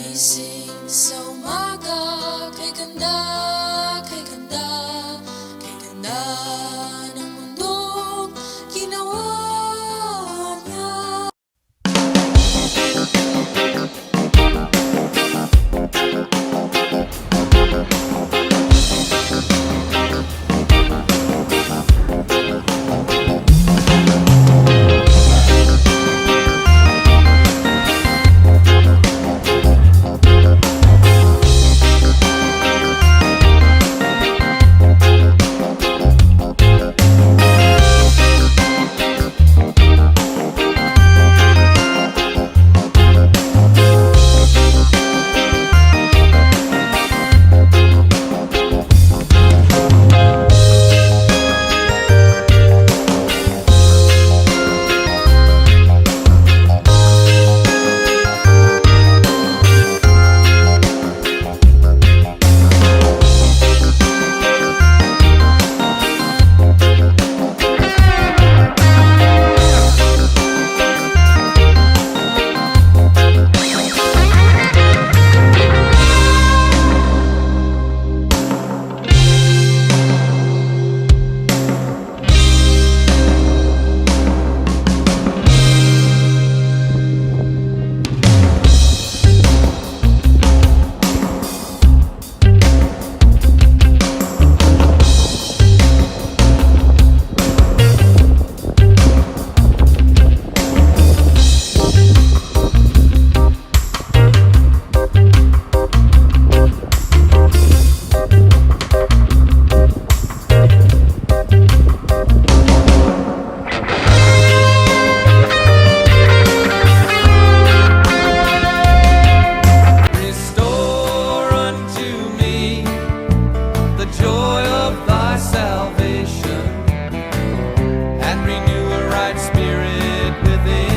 Pagkagising sa umaga, kay ganda, kay ganda, kay ganda ng mundong ginawa niya. Restore unto me the joy of thy salvation and renew a right spirit within.